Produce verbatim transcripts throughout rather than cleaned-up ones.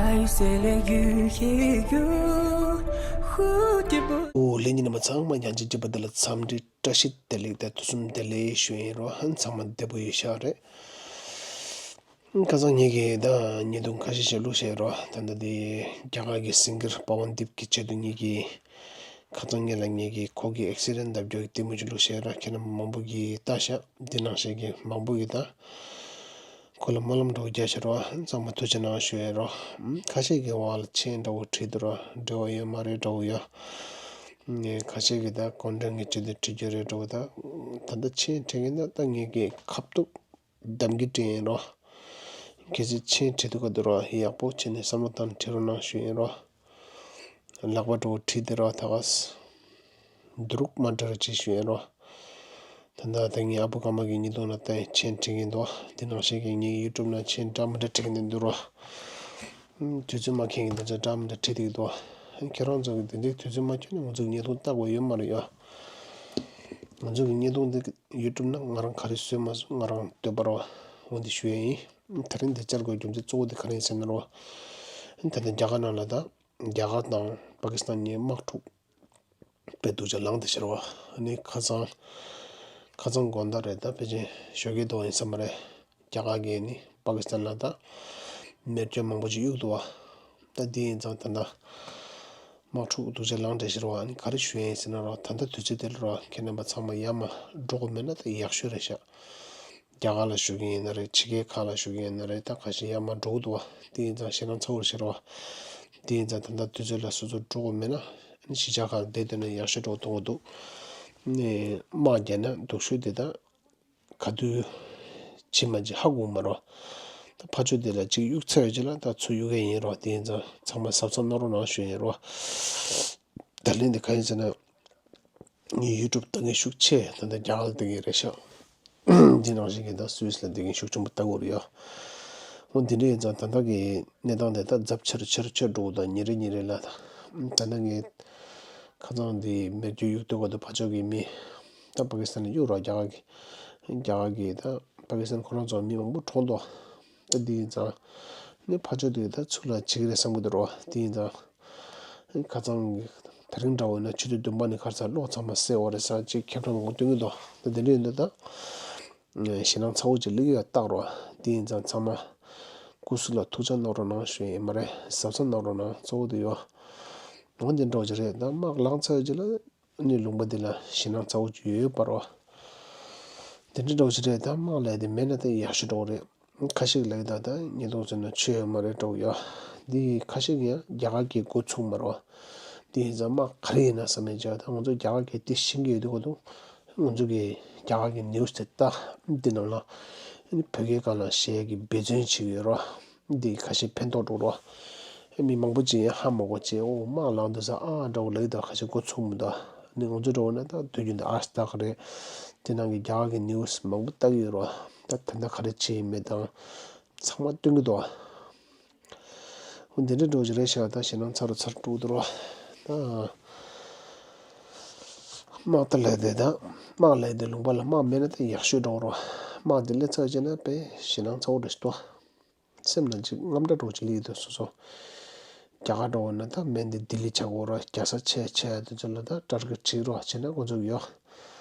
ཨོ་ལྷན་རྒྱས་རྣམ་པ་ཚང་མ་ཡང་ཅིག་སྐྱིད་པ་བདེ་ལ་འཚམས་འདྲི་བཀྲ་ཤིས་བདེ་ལེགས་དང་དུས་གསུམ་བདེ་ལེགས་ཞུ་ཡིན་རོ། ཚང་མ་བདེ་པོ་ཡོད་ཤག་རེད། ཁ་སང་ངེད་ཀྱིས་ད་བརྙན་ཐུང་ཁ་ཤས་ཤིག་བླུགས་བཞག་རོ། ད་ལྟ་དེ་རྒྱ་གར་གྱི་སིང་གར་པ་ཝན་དིབ་ཀྱི་ཆེད་དུ་ངེད་ཀྱིས་ཁ་སང་ངེད་ལ་ངེད་ཀྱིས་ཁོ་གི་ཨེག་སི་ཌེན་ཊི་ལྟ་རྒྱུ་གི་ལྟད་མོ་ཅིག་བླུགས་བཞག་རོ། ཁྱེད་རྣམ་པ་མང་པོ་གིས་ལྟ་ཤག་འདི་ནང་བཞིན་གྱི་མང་པོ་གིས་ད་ཁོ་ལ་སྨོན་ལམ་འདྲ་བོ་རྒྱག་ཤག་རོ། ཚང་མ་ཐུགས་རྗེ་གནང་ཞུ་ཡིན་རོ། ཁ་ཤས་ཀྱི་བར་ལ་མཆན་འདྲ་བོ་བྲིས་འདུག་རོ། འབྲེལ་བ་ཡོད་མ་རེད་འདྲ་བོ་ཡོད། ངས་ཁ་ཤས་ཀྱིས་ད་གུང་ཁྲན་གྱི་ཆེད་དུ་བྲིས་རྒྱུ་རེད་འདྲ་བོ། ད་ད་ལྟ་མཆན་བྲིས་མཁན་ད་ད་ངེད་ཀྱི་ཁ་ཐུག་གདམ་གྱི་བྲིས་ཡིན་རོ། གལ་སྲིད་མཆན་བྲིས་འདུག་ག་འདུག་རོ། ཡག་པོ་བྱས་ནས་བསམ་བློ་བཏང་བྲིས་རོགས་གནང་ཞུ་ཡིན་རོ། ལག་པ་འདྲ་བོ་བྲིས་ཏེ་རོ། ད་ག་འདུག་མ་འདྲ་ར་ཅིག་ཞུ་ཡིན་རོ། ད་ལྟ་ད་ངའི་ཨ་ཕོ་ཀརྨ་གི་བརྙན་ཐུང་ལ་ལྟ་ཡིན་མཆན་བྲིས་ཀྱིན་འདུག་དེ་ནང་བཞིན་གྱི་ངའི་ཡུ་ཊུབ་ནང་མཆན་འདྲ་མི་འདྲ་བྲིས་ཀྱིན་འདུག་རོ། དུས་ཚོད་མ་འཁྱོལ་མཁན་དེ་ཚོ་འདྲ་མི་འདྲ་བྲིས་བསྡད་ཀྱི་འདུག་ཁྱེད་རང་ཚོ་གི་དེ་འདྲའི་དུས་ཚོད་མ་འཁྱོལ་ན་ང་ཚོ་གི་བརྙན་ཐུང་ལྟ་དགོས་ཡོད་མ་རེད་ཡ། ང་ཚོ་གི་བརྙན་ཐུང་འདི་ཡུ་ཊུབ་ནང་ང་རང་ག་རེ་བཟོས་མ་བཟོས་ང་རང་འདོད་པ་རོ། འོ་འདི་ཞུ་ཡ་ཡིན། དེ་རིང་འདི་བཅར་དགོས་རྒྱུ་མཚན་གཙོ་བོ་འདི་ག་རེ་ཡིན་ཟེར་ན་རོ། ད་ལྟ་རྒྱ་གར་ནང་ལ་ད་རྒྱ་གར་དང་པ་ཀི་སི་ཐན་གཉིས་དམག་འཁྲུག་དཔེ་སྡུག་ཅིག་ལངས་བསྡད་ཤག་རོ། ཨ་ནི་ཁ་སང་ཁ་སང་དགོང་དག་རེད། ད་ཕལ་ཆེར་ཞོགས་ཀས་དོག་ཡིན་ས་མ་རེད། རྒྱ་གར་གྱིས་ནི་པ་ཀི་སི་ཐན་ལ་ད་མེ་སྒྱོགས་མང་པོ་ཅིག་གཡུགས་འདུག་བ། ད་འདི་ཡིན་ཙང་ད་ལྟ་དམག་འཁྲུག་སྡུག་ཅག་ལངས་བསྡད་ཤག་རོ། ཨ་ནི་ག་རེ་ཞུ་ཡ་ཡིན་ཟེར་ན་རོ། ད་ལྟ་དུས་ཚོད་འདི་ལ་རོ། ཁྱེད་རྣམ་པ་ཚང་མ་ཡར་མར་འགྲོ་དགོས་མེད་ན་ད་ཡག་ཤོས་རེད་ཤག་རྒྱ་གར་ལ་བཞུགས་མཁན་ཡིན་ན་རེད། ཕྱི་རྒྱལ་ཁག་ལ་བཞུགས་མཁན་ཡིན་ན་རེད། ད་ཁ་ཤས་ཡར་མར་འགྲོ་གི་འདུག་བ། དེ་ཡིན་ཙང་ཞེད་སྣང་ཚ་བོ་ཞིག་རེད་བ། དེ་ཡིན་ཙང་ད་ལྟ་དུས་ཚོད་ལ་སོ་སོ་འགྲོ་དགོས་མེད་ན་ཨ་ནི་གཞིས་ཆགས་ཁག་ལ་བསྡད་སྡོད་ན་ཡག་ཤོས་འདྲ་བོ་མཐོང་གི་འདུག་ཨ་ནི་དམག་རྒྱག་ན་སྡུག་ཤོས་དེ་ད་ག་དུས་ཕྱི་མ་ཅིག་ཧ་གོ་མ་རེད་བ། ད་ཕར་ཕྱོགས་དེ་ལ་ཅིག་གཡུག་ཚར་ཡོད་ཅིག་ལ་ད་ཚུར་གཡུག་མཁན་ཡིན་རེད་བ། དེ་ཡིན་ཙང་ཚང་མ་གཟབ་གཟབ་གནང་རོགས་གནང་ཞུ་ཡིན་རེད་བ། ད་ལན་དེ་ག་ཡིན་ཟེར་ན། ངས་ཡུ་ཊུབ་ལྟ་མཁན་ཤུགས་ཆེ་ད་ལྟ་རྒྱ་གར་ལ་ལྟ་མཁན་རེད་ཤག་འདི་ནང་བཞིན་གྱི་ད་སུད་སི་ལ་ལྟ་མཁན་ཤུགས་ཆེན་པོ་ལྟ་དགོས་རེད་ཡ། འོ་འདི་འདྲ་ཡིན་ཙང་ད་ལྟ་གི་གནས་སྟངས་དེ་ད་ཛབ་ཆེར་ཆེར་ཆེར་འགྲོ་གི་འདུག་ཉིན་རེ་ཉིན་རེ་ལ་ད་ད་ལྟ་ངས་ཁ་སང་འདི་མེ་སྒྱོགས་གཡུག་སྡོད་ག་འདུག་ཕར་ཕྱོགས་ཀྱི་མི་ད་པ་ཀི་སི་ཐན་ལ་གཡུག་རོགས། རྒྱ་གར་གྱི་རྒྱ་གར་གྱི་ད་པ་ཀི་སི་ཐན་ཁོ་རང་ཚོ་མི་མང་པོ་གྲོངས་འདུག་ད་འདི་ཡིན་ཙང་ནི་ཕར་ཕྱོགས་དེ་ད་ཚུར་ལ་བྱེད་ཀྱི་རེད་བསམ་གྱི་འདུག་རོ། དེ་ཡིན་ཙང་། ཁ་སང་དེ་རིང་འདྲ་བོ་ཡིན་ན་ཆུ་ཚོད་བདུན་པ་ནས་ཁ་སང་གློག་ཚང་མ་སད་འོ་རེད་ཟེར་ཅིག་ཁྱབ་བསྒྲགས་མང་པོ་སྟོན་གྱི་འདུག་ད་དེ་འདྲ་ཡིན་དུས་ད་ཞེད་སྣང་ཚ་བོ་ཅིག་སླེབས་ཡོད་རྟགས་རོ། དེ་ཡིན་ཙང་ཚང་མ་སྐུ་གཟུགས་ལ་ཐུགས་ཅག་གནང་རོགས་གནང་ཞུ་ཡིན་མ་རེད། གཟབ་གཟབ་གནང་རོགས་གནང་། གཙོ་བོ་དེ་ཡོད་འོ་འདི་འདྲ་བོ་ཅིག་རེད། ད་དམག་ལངས་ཚར་ཅིག་ལ་ནི་ལུང་པ་འདི་ལ་ཞེད་སྣང་ཚ་བོ་ཅིག་ཡོད་ཡོད་པ་རོ། དེ་འདྲ་འདྲ་བོ་ཅིག་རེད། ད་དམག་ལས་དེ་མེད་ན་ད་ཡག་ཤོས་འདྲ་བོ་རེད། ཁ་ཤས་ལབ་ད་ད་ཉེས་རྡུང་ཟེར་ན་ཆོས་ཡོད་མ་རེད་འདྲ་བོ་ཡོད། འདི་ཁ་ཤས་ཀྱིས་ཡང་རྒྱ་གར་གྱི་འགོ་ཚུགས་མ་རེད་བ། འདི་ཡིན་ཙང་དམག་ག་རེ་ཡིན་ན་བསམ་མེད་བྱས། ད་ང་ཚོ་རྒྱ་གར་གྱི་འདི་ཤེས་ཀྱི་ཡོད་དུས་ག་དུས་ང་ཚོ་གི་རྒྱ་གར་གྱི་ནིའུ་སི་དེ་ལྟ། འདི་ནང་ལ་ཨ་ནི་བོད་སྐད་སྒང་ལ་བཤད་ཀྱི་འབད་བརྩོན་བྱེད་ཀྱི་ཡོད་རེད་བ། འདི་ཁ་ཤས་ཕན་ཐོགས་འགྲོ་རེད་བ། མི་མང་པོ་ཅིག་ཡང་ཧ་མ་གོ་བྱས། ཨོ་དམག་ལངས་འདུག་ས་ཨ་འདྲ་བོ་ལབ་ད་ཁ་ཤས་འགོ་ཚུགས་མི་འདུག་ནི་ང་ཚོ་འདྲ་བོ་ན་ད་དུས་རྒྱུན་དུ་ཨ་སི་ཏག་རེད། དེ་ནང་གི་རྒྱ་གར་གྱི་ནིའུ་སི་མང་པོ་ལྟ་གི་ཡོད་རེད་བ། ད་ད་ལྟ་ག་རེ་བྱས་ཡིན་མེད་དང་ཚང་མ་སྟོན་གྱི་འདུག་བ། འོ་འདི་འདྲ་འདྲ་བོ་ཅིག་རེད་ཤག་ད་ཞེད་སྣང་ཚ་རུ་ཚ་རུ་འགྲོ་གི་འདུག་རོ། ད་དམག་ད་ལས་དེ་ད་དམག་ལས་དེ་ལུང་པ་ལ་དམག་མེད་ན་ད་ཡག་ཤོས་འདྲ་བོ་རོ། དམག་དེ་སླེབས་ཚར་བྱས་ན་དཔེ་ཞེད་སྣང་ཚ་བོ་རེད་ཤག་ཏོ། སེམས་ནང་ཅིག་དངངས་སྐྲག་འདྲ་བོ་ཅིག་སླེབས་ཀྱི་འདུག་སོ་སོ། རྒྱ་གར་འདྲ་བོ་ན་ད་མེ་འདི་ལྡི་ལི་ཆགས་ཀྱི་ཡོད་རོ། རྒྱལ་ས་ཆེ་ཆེ་དེ་ཚོ་ལ་ད་ཊར་གེཊ་བྱེད་རོགས་བྱས་ན་ཁོང་ཚོ་གི་ཡོད།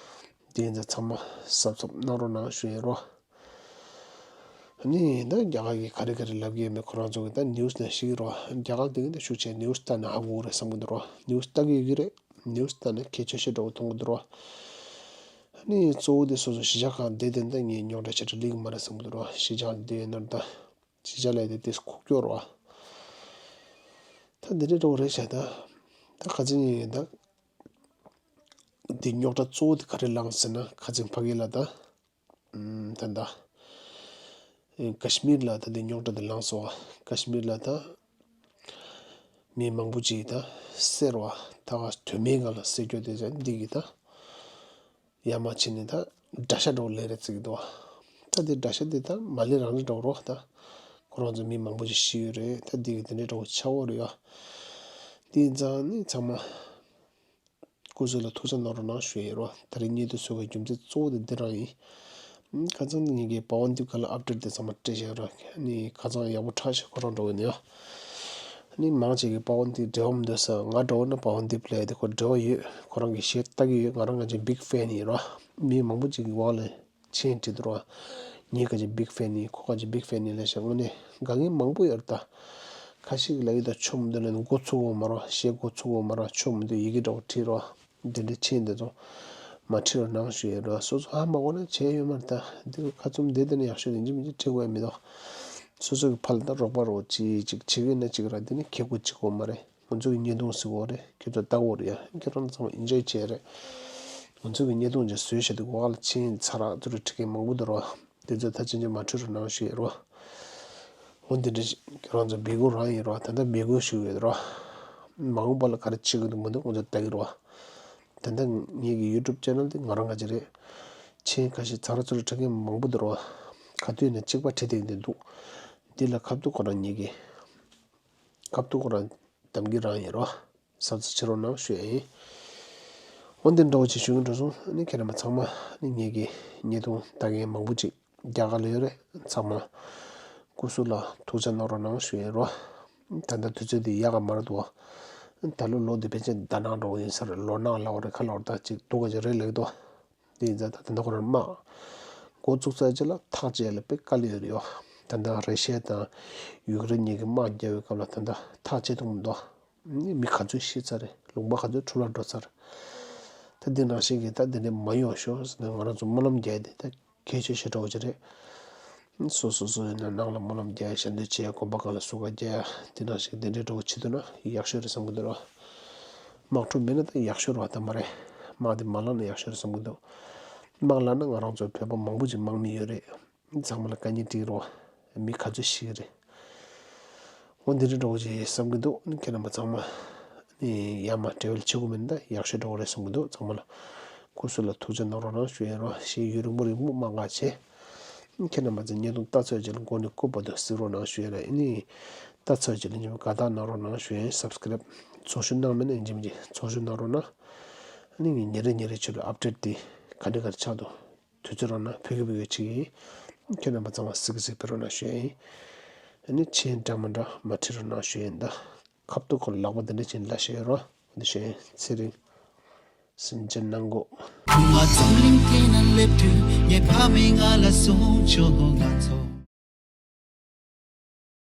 དེ་ཡིན་ཙང་ཚང་མ་གཟབ་གཟབ་གནང་རོགས་གནང་ཞུ་ཡིན་རོ། ཨ་ནི་ད་རྒྱ་གར་གྱིས་ག་རེ་ག་རེ་ལབ་ཀྱི་ཡོད་མེད་ཁོ་རང་ཚོ་གིས་ད་ནིའུ་སི་ནང་ཤེས་ཀྱི་རོ། རྒྱ་གར་དེ་གི་ད་ཤུགས་ཆེ་ནིའུ་སི་ལྟ་ན་ཧ་གོ་གི་རེད་བསམ་གྱི་འདུག་རོ། ནིའུ་སི་ལྟ་གི་ཡོད་ཀྱི་རེད། ནིའུ་སི་ལྟ་ན་གལ་ཆེ་ཤོས་འདྲ་བོ་མཐོང་གི་འདུག་རོ། ཨ་ནི་གཙོ་བོ་དེ་སོ་སོ་གཞིས་ཆགས་ཁག་བསྡད་དེ་ད་ངས་རྙོག་དྲ་ཆེ་དྲགས་སླེབས་ཀྱི་མ་རེད་བསམ་གྱི་འདུག་རོ། གཞིས་ཆགས་བསྡད་ཡོད་ན་ད། གཞིས་ཆགས་ལས་དེ་ཏིས་ཁུག་ཀྱོག་རོ། ད་འདི་འདྲ་འདྲ་བོ་རེད་བྱས། ད་ད་ཁ་ཚིག་ཉིན་ཡིན་ད། འདི་རྙོག་དྲ་གཙོ་བོ་དེ་ག་རེ་ལངས་ཟེར་ན། ཁ་ཚིག་ཕ་གི་ལ་ད་ད་ད་ཀ་ཤི་མིར་ལ་ད་འདི་རྙོག་དྲ་དེ་ལངས་སོང་བ། ཀ་ཤི་མིར་ལ་ད་མི་མང་པོ་ཅིག་ད་བསད་རོ། ད་ག་དོན་མེད་སྒང་ལ་བསད་རྒྱུ་དེ་ཟེར་འདི་གི་ད། ཡར་མར་ཕྱིན་ནས་ད་དགྲ་ཤ་འདྲ་བོ་ལས་རེད་བརྩི་གི་འདུག་བ། ད་དེ་དགྲ་ཤ་དེ་ད་མ་ལས་རང་རེད་འདྲ་བོ་རོ། ད་ཁོ་རང་ཚོ་མི་མང་པོ་ཞིག་ཤི་ཡོད་རེད། ད་དེ་གི་དེ་འདྲའི་འདྲ་བོ་ཆགས་ཡོད་རེད་ཡ། དེ་ཡིན་ཙང་ནི་ཚང་མ་སྐུ་གཟུགས་ལ་ཐུགས་ཅག་གནང་རོགས་གནང་ཞུ་ཡ་ཡིན་རོ། ད་རེས་བརྙན་ཐུང་བཟོ་བའི་རྒྱུ་མཚན་གཙོ་བོ་དེ་འདི་རང་ཡིན། ཁ་སང་ནི་ངེད་ཀྱི་པ་ཝན་དིབ་ཀ་ལ་ཨབ་ཌེཊ་དེ་ཚང་མ་སྤྲད་བཞག་རོ། ནི་ཁ་སང་ཡག་པོ་དྲག་ཤག་ཁོ་རང་འདྲ་བོ་ཡིན་ཡ། ནི་མང་ཆེ་གི་པ་ཝན་དིབ་འབྲེལ་བ་མི་འདུག་ས། ང་འདྲ་བོ་ན་པ་ཝན་དིབ་ལབ་ཡ་དེ་ཁོ་འབྲེལ་བ་ཡོད། ཁོ་རང་གི་གཞས་ལྟ་གི་ཡོད། ང་རང་ག་ཅིག་བིག་ཕེན་ཡིན་རོ། མི་མང་པོ་ཅིག་གི་འོག་ལ་མཆན་བྲིས་འདུག་རོ། ངའི་ག་ཅིག་བིག་ཕེན་ཡིན། ཁོ་ག་ཅིག་བིག་ཕེན་ཡིན་ལབ་བྱས་དངོས་གནས་དགའ་མཁན་མང་པོ་ཡོད་རེད་ད། ཁ་ཤས་ཀྱིས་ལབ་ཡོད་ད། ཆོ་མི་འདུག་ལབ་ནས་མགོ་ཚོས་ཀྱི་ཡོད་མ་རེད། གཞས་མགོ་ཚོས་ཀྱི་ཡོད་མ་རེད། ཆོ་མི་འདུག་ཡི་གེ་འདྲ་བོ་བྲིས་རོ། དེ་འདྲའི་མཆན་དེ་ཚོ་མ་བྲིས་རོགས་གནང་ཞུ་ཡས་རོ། སོ་སོ་ཧ་མ་གོ་ན་བྱས་ཡོད་མ་རེད་ད། འདི་གི་ཁ་བཙུམ་བསྡད་དེ་ནི་ཡག་ཤོས་རེད། ཡིན་གཅིག་མིན་གཅིག་བྲིས་དགོས་ཡ་མི་འདུག་སོ་སོ་གི་ཕར་ལ་ད་རོགས་པ་རོགས་གཅིག་གཅིག་བྱེད་ཀྱི་ན་གཅིག་ར། འདི་ནི་ཁེ་གོ་གཅིག་གོ་མ་རེད། ང་ཚོ་གི་བརྙན་ཐུང་ཟེར་གོ་རེད། ཁྱོད་ཚོ་ལྟ་གོ་རེད་ཡ། ཁྱོད་རང་ཚང་མ་ཨིན་ཇོའི་བྱས་རེད། ང་ཚོ་གི་བརྙན་ཐུང་ཅིག་བཟོས་བྱས་འདུག་ག་ལ་མཆན་ཚ་རགས་ཚུར་བྲིས་མཁན་མང་པོ་འདུག་རོ། དེ་ཚོ་ད་ཅན་ཅན་མ་འཁྲུལ་རོགས་གནང་ཞུ་ཡས་རོ། འོ་འདི་འདྲ་ཞིག་ཁྱེད་རང་ཚོ་སྦས་སྐུང་རང་ཡིན་རོ། ད་ལྟ་སྦས་སྐུང་ཞུ་ཡོད་རོ། མ་འོངས་པ་ལ་ག་རེ་བྱེད་དགོས་འདུག་མི་འདུག་ང་ཚོ་ལྟ་གི་རོ། ད་ལྟ་ངེད་ཀྱི་ཡུ་ཊུབ་ཆེ་ནལ་འདི་ང་རང་ག་ཅིག་རེད། མཆན་ཁ་ཤས་ཚ་ར་ཚུར་ར་འཁྲབ་མཁན་མང་པོ་འདུག་རོ། ག་དུས་ནས་གཅིག་པ་བྲིས་བསྡད་འདི་འདུག་འདི་ལ་ཁ་ཐུག་ཁོ་རང་ངེད་ཀྱི་ཁ་ཐུག་ཁོ་རང་གདམ་གྱི་རང་ཡིན་རོ། གཟབ་གཟབ་བྱེད་རོགས་གནང་ཞུ་ཡ་ཡིན། འོ་འདི་འདྲ་བོ་ཅིག་ཞུ་གི་འགྲོ་སོང་། ཨ་ནི་ཁྱེད་རྣམ་པ་ཚང་མ་ཨ་ནི་ངེད་ཀྱི་བརྙན་ཐུང་ལྟ་མཁན་མང་པོ་ཅིག་རྒྱ་གར་ལ་ཡོད་རེད། ཚང་མ་སྐུ་གཟུགས་ལ་ཐུགས་ཅག་གནང་རོགས་གནང་ཞུ་ཡ་ཡིན་རོ། ད་ལྟ་དུས་ཚོད་འདི་ཡག་ག་མ་རེད་འདུག་ད་ལོ་ལོ་འདི་ཕལ་ཆེར་ཟླ་ནག་འདྲ་བོ་ཡིན་ས་རེད། ལོ་ནག་ལབ་པ་རེད་ཁ་ལོར་ད་ཅིག་སྡུག་ག་ཅིག་རེད་ལབ་ཀྱི་འདུག་དེ་ཡིན་ཙང་ད་ད་ལྟ་ཁོ་རང་དམག་འགོ་བཙུགས་ཚར་རྗེས་ལ་ཐག་བཅད་ལ་དཔེ་དཀའ་ལས་ཡོད་རེད་ཡོ། ད་ལྟ་ར་ཤི་ཡ་དང་ཡུཀ་རེན་གཉིས་ཀྱི་དམག་རྒྱག་པའི་སྐབས་ལ་ད་ལྟ་ཐག་བཅད་ཐུབ་མི་འདུག་ནི་མི་ག་ཚོད་ཤི་ཚར་རེད། ལུང་པ་ག་ཚོད་འཁྲུག་ལ་འགྲོ་ཚར། ད་འདི་ནང་བཞིན་གྱི་ད་འདི་འདྲ་མ་ཡོང་ཤོག་ཟེར་ནས་ང་རང་ཚོ་སྨོན་ལམ་རྒྱག་ཡ་དེ་ད་གལ་ཆེ་ཤོས་འདྲ་བོ་ཅིག་རེད། སོ་སོ་སོ་ཡིན་ན་ནང་ལ་སྨོན་ལམ་རྒྱག་ཡ། ཞལ་འདོན་བྱེད་ཡ། དགོན་པ་སྒང་ལ་བསུ་ག་རྒྱག་ཡ། འདི་ནང་བཞིན་འདི་འདྲའི་འདྲ་བོ་བྱེད་ཐུབ་ན་ཡག་ཤོས་རེད་བསམ་གྱི་འདུག་ར། དམག་འཁྲུག་མེད་ན་ད་ཡག་ཤོས་རེད་བ། ད་མ་རེད། དམག་འདི་མ་ལངས་ན་ཡག་ཤོས་རེད་བསམ་གྱི་འདུག་དམག་ལངས་ན་ང་རང་ཚོ་བོད་པ་མང་པོ་ཅིག་དམག་མི་ཡོད་རེད། ཚང་མ་ལ་དཀའ་ངལ་འཕྲད་ཀྱི་རེད་བ། མི་ག་ཚོད་ཤི་གི་རེད། འོ་འདི་འདྲ་འདྲ་བོ་ཅིག་བསམ་གྱི་འདུག་ཁྱེད་རྣམ་པ་ཚང་མ་ནི་ཡར་མར་འབྲེལ་བ་བྱེད་དགོས་མིན་ད་ཡག་ཤོས་འདྲ་བོ་རེད་བསམ་གྱི་འདུག་ཚང་མ་ལ་སྐུ་གཟུགས་ལ་ཐུགས་ཅག་གནང་རོགས་གནང་ཞུ་ཡ་རོ། ཞེས་ཡུན་རིང་པོ་རིང་པོ་དམག་སྒར་བྱས། ཁྱེད་རྣམ་པ་ཚོ་བརྙན་ཐུང་ལྟ་ཚར་རྗེས་ལ་མགོ་ནས་རྐུབ་བར་དུ་གཟིགས་རོགས་གནང་ཞུ་ཡ་ར། ཨ་ནི་ལྟ་ཚར་རྗེས་ལ་ཉིན་མོ་དགའ་རྟགས་གནང་རོགས་གནང་ཞུ་ཡ། སབ་སི་ཀ་རེབ་ཚོགས་ཞུགས་གནང་མེད་ན་ཡིན་གཅིག་མིན་གཅིག་ཚོགས་ཞུགས་གནང་རོགས་གནང་། ཨ་ནི་ངས་ཉིན་རེ་ཉིན་རེ་ཆེད་དུ་ཨབ་ཌེཊ་དེ་ག་འདྲ་ག་རེ་ཆགས་འདུག་དུས་ཚོད་རག་ན་ཕུལ་གི་ཕུལ་གི་བྱེད་ཀྱི་ཡིན། ཁྱེད་རྣམ་པ་ཚང་མ་གཟིགས་གི་གཟིགས་ཕེབས་རོགས་གནང་ཞུ་ཡ་ཡིན། ཨ་ནི་མཆན་འདྲ་མི་འདྲ་མ་བྲིས་རོགས་གནང་ཞུ་ཡ་ཡིན་ད། ཁ་ཐུག་ཁོ་ལག་པ་འདི་འདྲ་བྱས་ལབ་ཞུ་ཡ་རོ། འདི་ཞུ་ཡ་ཡིན། ཚེ་རིང་། སེམས་ཅན་ནང་སྒོ། ཁུ་མ་འཛམ་གླིང་སྟེང་ན་སླེབས་དུས་ངའི་ཕ་མས་ང་ལ་གསུངས་བྱུང་། ང་ཚོ་